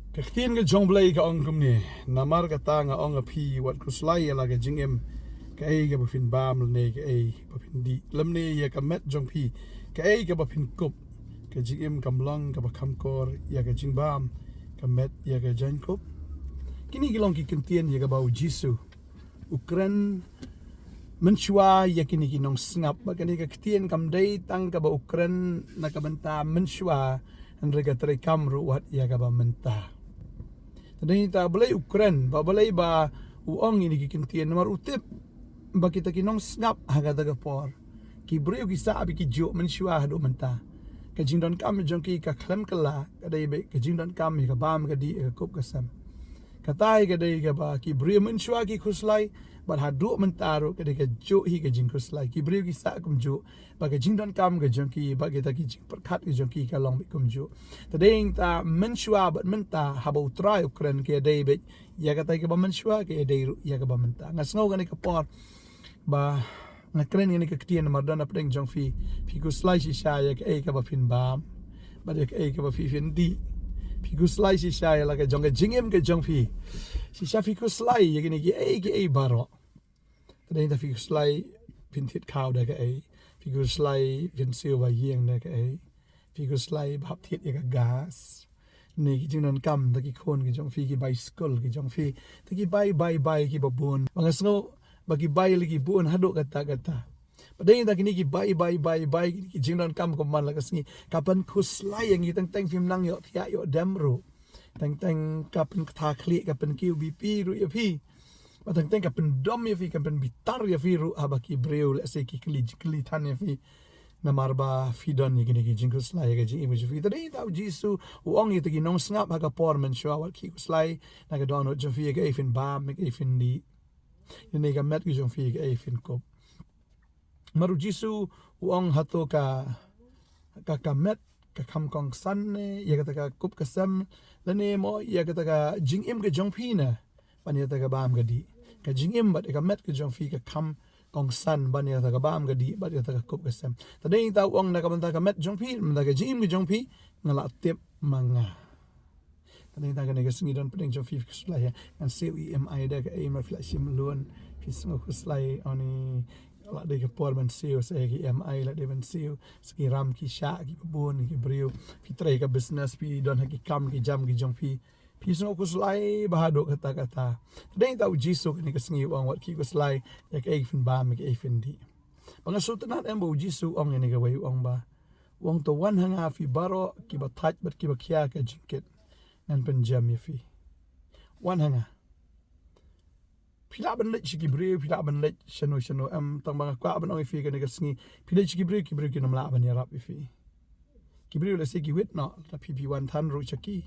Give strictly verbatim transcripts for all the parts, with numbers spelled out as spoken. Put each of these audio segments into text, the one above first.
Ka ktien ka jong Blei ka ong kumne, namar kata nga ong ha phi, wat khuslai ïa la ka jingim, kaei kaba phin bam, lane kaei ba phin dih, lymne ïa ka met jong phi, kaei kaba phin kup. Ka jingim kam long kaba kham kor ïa ka jingbam, ka met ïa ka jaiñkup. Kine ki long ki kyntien ïa kaba U Jisu u kren mynshuwa ïa kine ki nongsngap. Bad kane ka ktien kam dei tang kaba u kren na ka bynta mynshuwa, hynrei ka treikam ruh wat ïa kaba mynta. Te dei ta balei u kren, ba balei ba u ong ïa kine ki kyntien, namar u tip ba kita ki nongsngap ha kata ka por, ki briew ki sah ba ki juh mynshuwa haduh mynta. Ka jingdonkam jong ki ka khlem kylla, ka dei beit ka jingdonkam ïa ka bam ka dih, ïa ka kup ka sem. Kata hi ka dei kaba ki briew mynshuwa ki khuslai, bad haduh mynta ruh ka dei ka juh hi ka jingkhuslai. Ki briew ki sah kumjuh, bad ka jingdonkam ka jong ki, bad kita ki jingpyrkhat ka jong ki ka long beit kumjuh. Te dei ta mynshuwa bad mynta, haba U Trai u kren, ka dei beit ïa kata kaba mynshuwa, ka dei ruh ïa kaba mynta. Nga sngew kane ka por ba nga kren ïa kane ka ktien namar don hapdeng jong phi, phi khuslai shisha ïa kaei kaba phin bam, bad ïa kaei kaba phi phin dih. Phi khuslai shisha ïa la ka jong ka jingim ka jong phi. Shisha phi khuslai ïa kine kiei kiei baroh. Te dei ta phi khuslai phin thied khaw da kaei, phi khuslai phin siew ba ïing da kaei, phi khuslai ba hap thied ïa ka gas, ne ki jingdonkam da ki khun ki jong phi, ki bai skul ki jong phi, da ki bai bai bai kiba bun. Ba nga sngew ba ki bai la ki bun haduh katta katta. Ba dei ta kine ki bai bai bai bai, kine ki jingdonkam kumman la ka sngi, ka pynkhuslai ïa ngi. Teng teng phim nang ïoh thiah ïoh dem ruh, teng teng ka pynkta khlieh, ka pynkiew B P ruh ïa phi. Ba teng teng ka pyndom ïa phi, ka pynbitar ïa phi ruh, haba ki briew lehse ki kylli kylli than ïa phi. Namar ba phi don ïa kine ki jingkhuslai ïa ka jingim ka jong phi. Te dei ta U Jisu u ong ïa kita ki nongsngap ha ka por mynshuwa, wat ki khuslai na ka dohnud jong phi ïa kaei phin bam, ïa kaei phin dih, ïa ne ka met ka jong phi ïa kaei phin kup. Namar U Jisu u ong, hato ka, ka, ka met ka kham kongsan ne ïa kata ka kup ka sem, lane mo ïa kata ka jingim ka jong phi ne ban ïa kata ka bam ka dih? Ka jingim bad ïa ka met ka jong phi ka kham kongsan ban ïa kata ka bam ka dih bad ïa kata ka kup ka sem. Te dei ta u ong, na ka bynta ka met jong phi, bynta ka jingim ka jong phi, nga la tip ma nga. Te dei ta kane ka sngi don hapdeng jong phi, phi khuslai ïa, ngan siew E M I da kaei, ma phi la shim loan, phi sngew khuslai, oni, la dei ka por ban siew sa ïa ki E M I, la dei ban siew sa ki ram ki shah kiba bun, ki briew. Phi trei ka business, phi don ha ki kam ki jam ki jong phi, phi sngew khuslai ba haduh katta katta. Te dei ta U Jisu kane ka sngi u ong, wat ki khuslai ïa kaei phin bam, ïa kaei phin dih. Ba nga sngewtynnat em ba U Jisu u ong ïa kane kawei, u ong ba, u ong, to wan ha nga phi baroh kiba thait bad kiba khia ka jingkit, ngan pynjem ïa phi. Wan ha nga. Phi lah ban leit sha ki briew, phi lah ban leit shano shano em, tang ba nga kwah ban ong ïa phi kane ka sngi, phi leit sha ki briew, ki briew kin ym lah ban ïarap ïa phi. Ki briew lehse ki wit noh, lada phi, phi wan than ruh sha ki.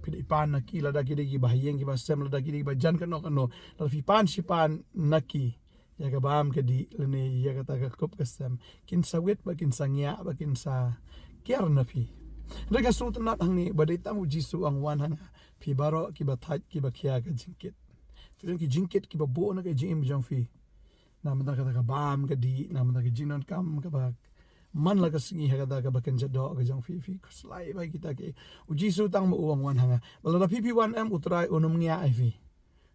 Phi dei pan na ki, lada ki dei kiba ha ïing kiba sem, lada ki dei kiba jan kano kano, lada phi pan shi pan na ki ïa ka bam ka dih lane ïa kata ka kup ka sem, kin sa wit bad kin sa ngiah bad kin sa kiar na phi. Hynrei nga sngewtynnat hangne ba dei tang U Jisu u ong, wan ha nga phi baroh kiba thait kiba khia ka jingkit. Phi don ki jingkit kiba buh na ka jingim jong phi, na bynta kata ka bam ka dih, na bynta ka jingdonkam kaba man la ka sngi ha kata kaba kynja doh ka jong phi. Phi khuslai ba kita ki, U Jisu tang ma u ong, wan ha nga. Ba lada phi, phi wan em, U Trai un ym ngiah ïa phi.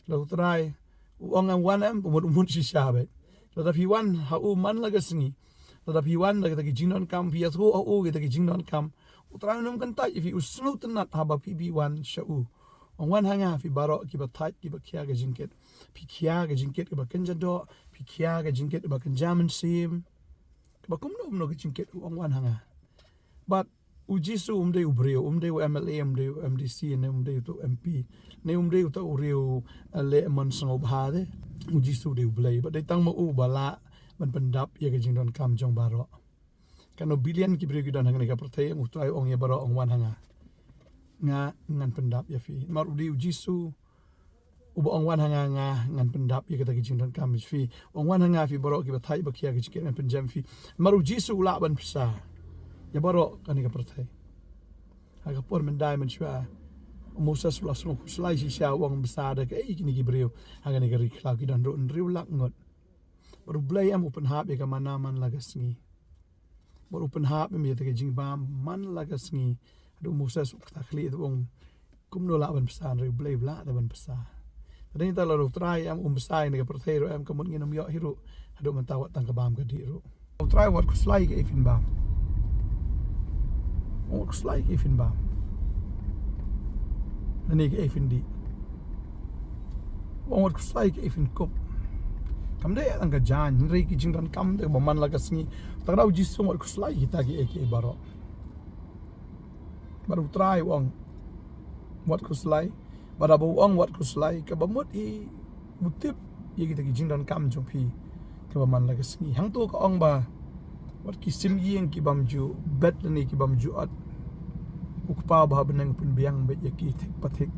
La U Trai u ong em, wan em, u mut, u mut shisha beit. Lada phi wan ha u man la ka sngi, lada phi wan da kita ki jingdonkam, phi ïathuh ha u kita ki jingdonkam, U Trai un ym kyntait ïa phi. U sngewtynnat haba phi, phi wan sha u. U ong, wan ha nga phi baroh kiba thait kiba khia ka jingkit. Phi khia ka jingkit kaba kynja doh, phi khia ka jingkit kaba kynja mynsiem, kaba kumno kumno ka jingkit, u ong, wan ha nga. Bad U Jisu um dei u briew, um dei u M L A, um dei u M D C, ne um dei uta u M P, ne um dei uta u riew, eh, leh mon sngewbha de. U Jisu u dei u Blei, bad dei tang ma u ba lah ban pyndap ïa ka jingdonkam jong baroh. Kano billion ki briew ki don ha kane ka pyrthei, em, U Trai u ong ïa baroh, ong, wan ha nga. Nga ngan pyndap ïa phi. Namar u dei U Jisu uba ong, wan ha nga, nga ngan pyndap ïa kita ki jingdonkam jong phi. Ong, wan ha nga phi baroh kiba thait ba khia ka jingkit, ngan pynjem phi. Namar U Jisu u lah ban bsa ïa baroh kane ka pyrthei. Ha ka por mynta mynshuwa, u Moses u la sngew khuslai shisha, u ong, bsa da kaei kine ki briew ha kane ka ri khlaw, ki don ruh hynriew lak ngut. Bad U Blei em u pynhap ïa ka manna man la ka sngi. Bad u pynhap em ïa kata ka jingbam man la ka sngi. Haduh u Moses u kta khlieh, u ong, Kumno lah ban bsa, hynrei U Blei u lah da ban bsa. Te dei ta la ruh U Trai em um bsa ïa kane ka pyrthei ruh em, ka mut ngin ym ïoh hi ruh. Haduh mynta wat tang ka bam ka dih ruh. U Trai wat khuslai ïa kaei phin bam. Wat khuslai ïa kaei phin bam. Lane kaei phin dih. Wat khuslai ïa kaei phin kup. Kam dei tang ka jaiñ, hynrei ki jingdonkam te kaba man la ka sngi. Tang da U Jisu wat khuslai ïa kita kiei kiei baroh. Bad U Trai u ong wat khuslai. Bad haba u ong wat khuslai, kaba mut hi u tip ïa kita ki jingdonkam jong phi kaba man la ka sngi. Hangto ka ong ba wat ki sim ïing ki bym ju bet lane ki bym ju ot, U Kpa uba ha bneng u pynbiang beit ïa ki thik pa thik.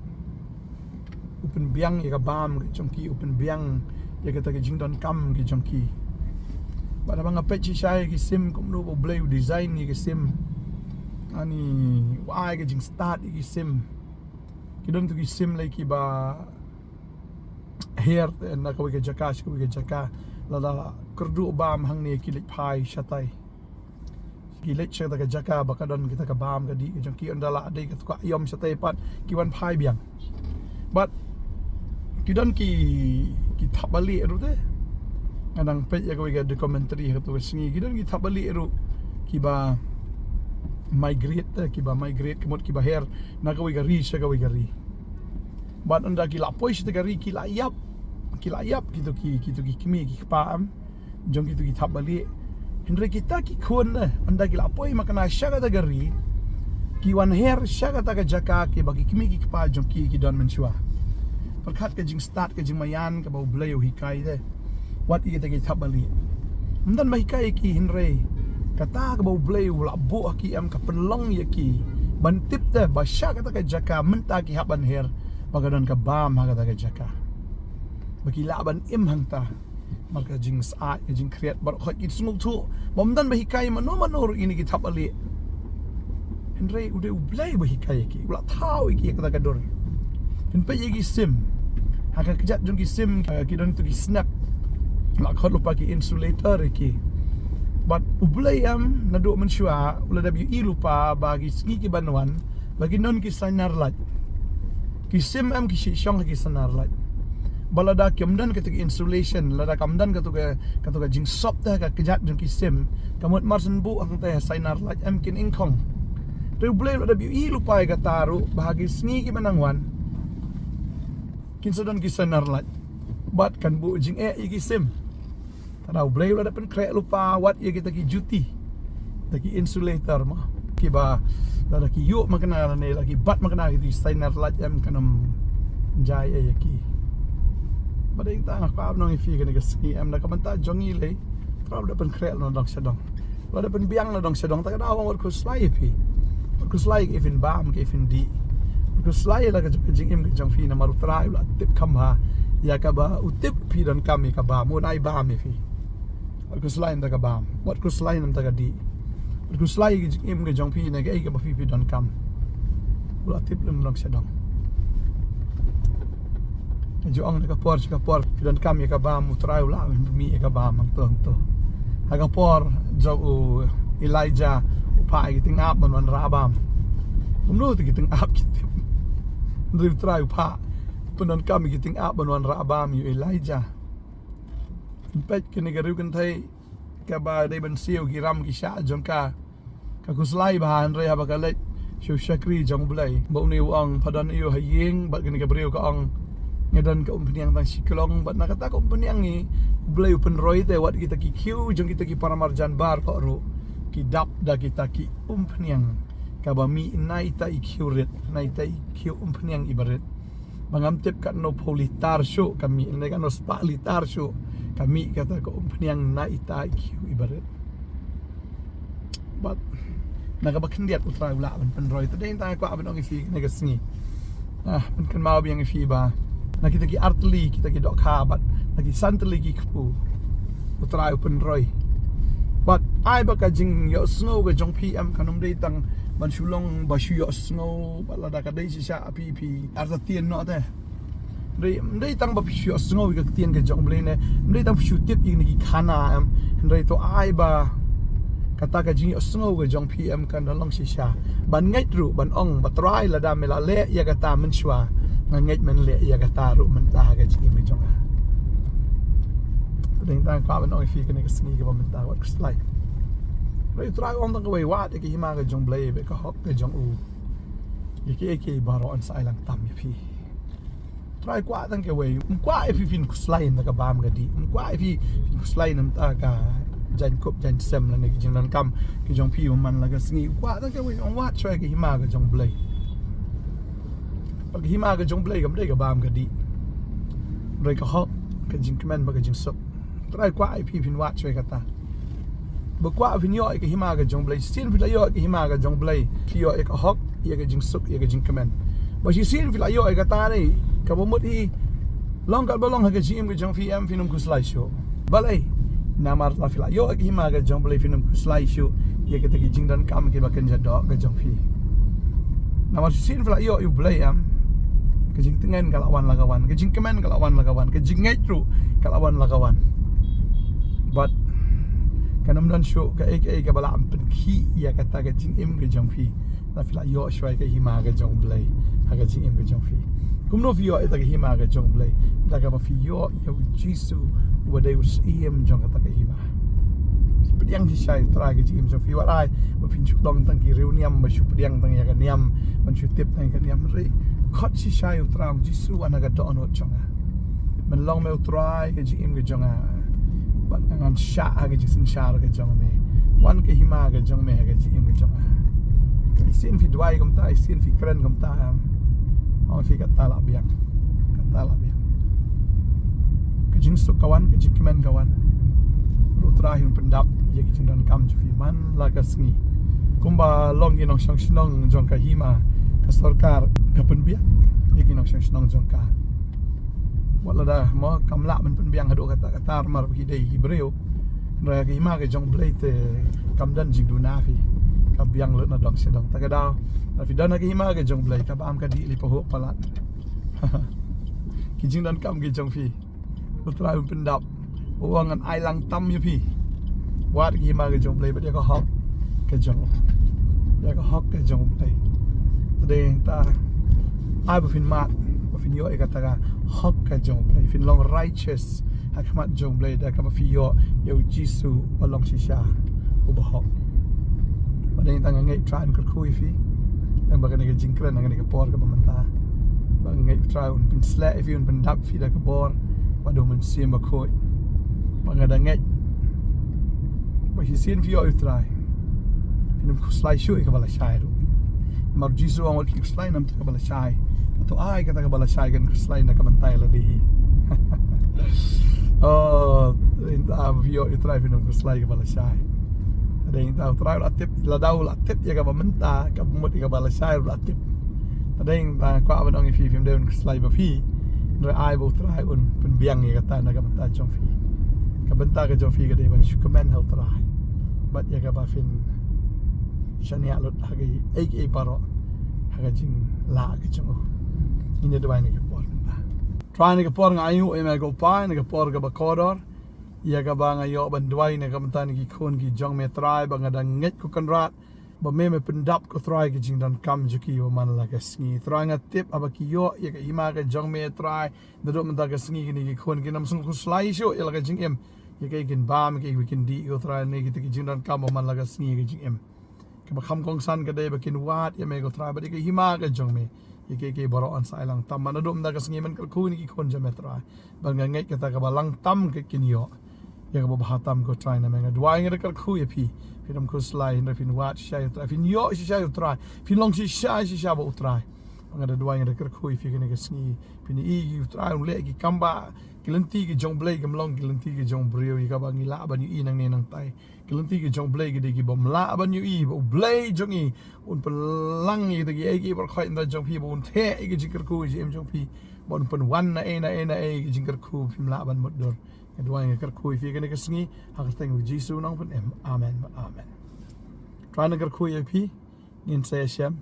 U pynbiang ïa ka bam ka jong ki, u pynbiang ïa kata ka jingdonkam ka jong ki. Bad haba nga peit shisha ïa ki sim, kumno ba U Blei u design ïa ki sim, ani u ai ka jingstad ïa ki sim. Ki don tu ki sim lei kiba her, eh, na kawei ka jaka sha kawei ka jaka. Lada kyrduh bam hangne ki leit phai shatai. Ki leit sha kata ka jaka ba ka don kita ka bam ka dih ka jong ki, ynda la dei kata ka ïom shatai pat ki wan phai biang. Bad ki don ki, ki thap balieh ruh te. Nga dang peit ïa kawei ka documentary ha katu ka sngi, ki don ki thap balieh ruh kiba migrate te, kiba migrate ka mut kiba her na kawei ka ri sha kawei ka ri. Bad ynda ki la poi sha kata ka ri ki la ïap, ki la ïap kitu ki, kitu ki kmie ki kpa em jong kitu ki thap balieh. Hynrei kita ki khun ne, ynda ki la poi makna sha kata ka ri, ki wan her sha kata ka jaka kiba ki kmie ki kpa jong ki ki don mynshuwa. Pyrkhat ka jingstad ka jingmaïan kaba U Blei u hikai te wat ïa kita ki thap balieh. Ym don ba hikai ïa ki, hynrei kata kaba U Blei u la buh ha ki em ka pynlong ïa ki ban tip te ba sha kata ka jaka mynta ki hap ban her ba ka don ka bam ha kata ka jaka. Ba ki lah ban im hangta. Namar ka jingsyaid, ka jingkhriat baroh khoit ki sngewthuh ba ym don ba hikai mano mano ruh ïa kine ki thap balieh. Hynrei u dei U Blei ba hikai ïa ki, u la thaw ïa ki ha kata ka dur. Phin peit ïa ki sim. Ha ka kjat jong ki sim, eh, ki don tu ki snap. La khot lypa ki insulator ïa ki. Bad U Blei em naduh mynshuwa u la dep ïohi lypa ba ki sngi ki ban wan ba kin don ki sainar lait. Ki sim em ki shah shong ha ki sainar lait. Ba lada kim don katu ka insulation, lada kam don katu ka, katu ka jingsop te ha ka kjat jong ki sim, ka mut mar shen buh hangta ha sainar lait em kin ingkhong. Te U Blei u la dep ïohi lypa ïa kata ruh ba ha ki sngi ki ban nang wan kin sa don ki sainar lait. Bad kan buh jingeh ïa ki sim. Te da U Blei u la dep pynkhreh lypa wat ïa kita ki juti, kita ki insulator mo, kiba lada ki ïuh makna lane la ki bat makna kita ki sainar lait em kan ym jia ei ïa ki. Bad dei tang nga kwah ban ong ïa phi kane ka sngi em na ka bynta jong ngi lei, U Trai u la dep pynkhreh na dong sha dong. U la dep pynbiang na dong sha dong, te ka daw wat khuslai ïa phi. Wat khuslai ïa kaei phin bam, kaei phin dih. Wat khuslai ïa la ka jong, ka jingim ka jong phi namar U Trai u la tip kham bha ïa kaba u tip phi donkam ïa ka bam, un ai bam ïa phi. Wat khuslai na ka bam, wat khuslai na ka dih. Wat khuslai ïa ka jingim ka jong phi na kaei kaba phi phi donkam. U la tip lem long sha dong. Ju ong na ka por sha ka por phi donkam ïa ka bam, U Trai u la mih ïa ka bam hangto hangto. Ha ka por jong u Elijah u phah ïa ki tyngap ban wanrah bam. Kumno te ki tyngap ki tip. Hynrei U Trai u phah pyndonkam ïa ki tyngap ban wanrah bam ïa u Elijah. Peit kane ka riew kynthei kaba dei ban siew ki ram ki shah jong ka. Ka khuslai bha, hynrei haba ka leit sha u shakri jong U Blei ba une u ong, pha don aïu ha ïing, bad kane ka briew ka ong, nga don ka umphniang tang shi klong. Bad na kata ka umphniang ngi U Blei u pynroi te wat kita ki khiew jong kita ki para marjan baroh ruh ki dap da kita ki umphniang kaba mih na ita i khiew rit, na ita i khiew umphniang iba rit. Ba ngam tip katno phew litar shuh ka mih, ne katno spah litar shuh ka mih kata ka umphniang na ita i khiew iba rit. Bad na kaba khyndiat U Trai u lah ban pynroi. Te dei tang nga kwah ban ong ïa phi kane ka sngi. Ah, pynkynmaw biang ïa phi ba na kita ki artylli kita ki dohkha bad na ki santylli ki kpu U Trai u pynroi. Bad ai ba ka jingïohsngew ka jong phi em kan ym dei tang ban shu long ba shu ïohsngew bad lada ka dei shisha phi phi artatien noh te. Dei, ym dei tang ba phi shu ïohsngew ïa ka ktien ka jong U Blei ne, ym dei tang phi shu tip ïa kine ki khana em, hynrei to ai ba Kata ka jingïohsngew ka jong phi em kan long shisha. Ban ngeit ruh, ban ong, ba Trai lada me la leh ïa kata mynshuwa, nga ngeit men leh ïa kata ruh mynta ha ka jingim ka jong nga. Dang tang kwah ban ong ïa phi kane ka sngi kaba mynta wat khuslai. Hynrei U Trai u ong tang kawei, wad ïa ka hima ka jong U Blei bad ka hok ka jong u. Ïa kiei kiei baroh yn sa ai lang tam ïa phi. Trai kwah tang kawei, um kwah ïa phi phin khuslai na ka bam ka dih, um kwah ïa phi phin khuslai na ka jaiñkup jaiñsem lane ki jingdonkam ki jong phi ba man la ka sngi. Um kwah tang kawei, ong wad shuwa ïa ka hima ka jong U Blei. Bad ka hima ka jong U Blei kam dei ka bam ka dih, hynrei ka hok, ka jingkmen bad ka jingsuk. Trai kwah ïa phi phin wad shuwa ïa kata. Ba kwah phin ïoh ïa ka hima ka jong U Blei. Shisien phi la ïoh ïa ka hima ka jong U Blei, phi ïoh ïa ka hok, ïa ka jingsuk, ïa ka jingkmen. Ba shisien phi la ïoh ïa kata ne, kaba mut hi, long katba long ha ka jingim ka jong phi em, phin ym khuslai shuh. Balei? Namar la phi la ïoh ïa ka hima ka jong U Blei, phin ym khuslai shuh ïa kita ki jingdonkam kiba kynja doh ka jong phi. Namar shisien phi la ïoh ïa U Blei em, ka jingtngen ka la wan la ka wan, ka jingkmen ka la wan la ka wan, ka jingngeit ruh ka la wan la ka wan. Bad kan ym don shuh kaei kaei kaba lah ban pynkhih ïa kata ka jingim ka jong phi. La phi la ïoh shuwa ïa ka hima ka jong U Blei ha ka jingim ka jong phi. Kumno phi ïoh ïa kata ka hima ka jong U Blei? Da kaba phi ïoh ïa U Jisu uba dei u Syiem jong kata ka hima. Pdiang shisha ïa U Trai ha ka jingim jong phi. Wat ai ba phin shu long tang ki riewniam, ba shu pdiang tang ïa ka niam, ban shu tip tang ïa ka niam. Hynrei khot shisha ïa U Trai, ong Jisu, wan ha ka dohnud jong nga. Men long me U Trai ha ka jingim ka jong nga. Bad ngan shah ha ka jingsynshar ka jong me. Wan ka hima ka jong me ha ka jingim ka jong nga. Shisien phi duwai kumta, shisien phi kren kumta, em, ong ïa phi kata la biang. Kata la biang. Ka jingsuk ka wan, ka jingkmen ka wan. U Trai un pyndap ïa ki jingdonkam jong phi man la ka sngi. Kumba long ki nongshong shnong jong ka hima, ka sorkar ka pynbiang ïa ki nongshong shnong jong ka. Wat lada mo kam lah ban pynbiang haduh katta katta namar ba ki dei ki briew. Hynrei ka hima ka jong U Blei te kam don jingduna phi. Ka biang lut na dong sha dong. Ta ka daw, lada phi don ha ka hima ka jong U Blei, ka bam ka dih, leit pahuh palat. Ki jingdonkam ki jong phi, U Trai un pyndap. U ong ngan ai lang tam ïa phi. Wad ïa ka hima ka jong U Blei bad ïa ka hok ka jong u. Ïa ka hok ka jong U Blei. Te dei ta, ai ba phin mad, ba phin ïoh ïa kata ka hok ka jong U Blei, phin long righteous ha khmat jong U Blei da kaba phi ïoh ïa U Jisu uba long shisha, uba hok. Bad dei tang nga ngeit U Trai un kyrkhu ïa phi. Tang ba kane ka jingkren, kane ka por kaba mynta, ba nga ngeit U Trai un pynsleh ïa phi, un pyndap ïa phi da ka bor bad U Mynsiem Bakhuid. Ba nga da ngeit ba shisien phi ïoh ïa U Trai, phin ym khuslai shuh ïa kaba lashai ruh. Namar U Jisu u ong wat ki khuslai na ka bynta kaba lashai. Hato ai kata kaba lashai kan khuslai na ka bynta ïa lade hi? Oh, ynda phi ïoh ïa U Trai phin ym khuslai ïa kaba lashai. Te dei ynda U Trai u la tip, lada u la tip ïa kaba mynta, kaba mut ïa kaba lashai u la tip. Te dei ynda kwah ban ong ïa phi, phim dei ban khuslai ba phi. Hynrei ai ba U Trai un pynbiang ïa kata na ka bynta jong phi. Ka bynta ka jong phi ka dei ban shu kmen ha U Trai. Bad ïa kaba phin shaniah lut ha kiei kiei baroh ha ka jinglah ka jong u. Ngin ïa duwai na ka por mynta. Trai, na ka por nga ainguh ïa me ko Pa, na ka por kaba kordor, ïa kaba nga ïoh ban duwai na ka bynta na ki khun ki jong me Trai, ba nga da ngeit ko Kynrad ba me, me pyndap ko Trai ki jingdonkam jong ki ba man la ka sngi. Trai, nga tip haba ki ïoh ïa ka hima ka jong me Trai, naduh mynta ka sngi kine ki khun kin ym sngew khuslai shuh ïa la ka jingim, ïa kaei kin bam, ïa kaei kin dih ko Trai, ne kita ki jingdonkam ba man la ka sngi ka jingim. Kaba kham kongsan ka dei ba kin wad ïa me ko Trai bad ïa ka hima ka jong me. Ïa kiei kiei baroh yn sa ai lang tam. Naduh mynta ka sngi men kyrkhu ïa ki khun jong me Trai. Bad nga ngeit kata kaba lang tam ka kin ïoh. Ïa kaba bha tam ko Trai na me, nga duwai, nga da kyrkhu ïa phi. Phin ym khuslai, hynrei phin wad shisha ïa U Trai, phin ïoh shisha ïa U Trai, phin long shisha shisha bad U Trai. Nga da duwai, nga da kyrkhu ïa phi kane ka sngi. Phin ïohi ïa U Trai un leh ki kam ba ki lynti ki jong U Blei kim long ki lynti ki jong u briew ïa kaba ngi lah ban ïohi nangne nangtai. Ki lynti ki jong U Blei ki dei ki bym lah ban ïohi ba U Blei jong ngi un pynlang ïa kita kiei kiei baroh khoit ynda jong phi, ba un theh ïa ki jingkyrkhu jingim jong phi, ba un pynwan na ei na ei na ei ki jingkyrkhu phim lah ban mutdur. Nga duwai, nga kyrkhu ïa phi kane ka sngi ha ka kyrteng U Jisu u nongpynim. Amen. Amen. Trai, nga kyrkhu ïa phi. Ngin sa ïashem.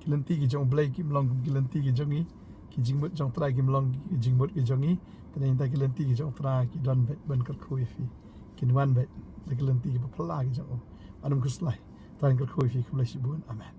Ki lynti ki jong U Blei kim long kum ki lynti ki jong ngi. Ki jingmut jong U Trai kim long ki jingmut ki jong ngi. Te nangta ki lynti ki jong U Trai ki don beit ban kyrkhu ïa phi. kin wan bad da ki lynti kiba phylla ki jong u. Ban ym khuslai. Trai kyrkhu ïa phi, khublei shibun. Amen.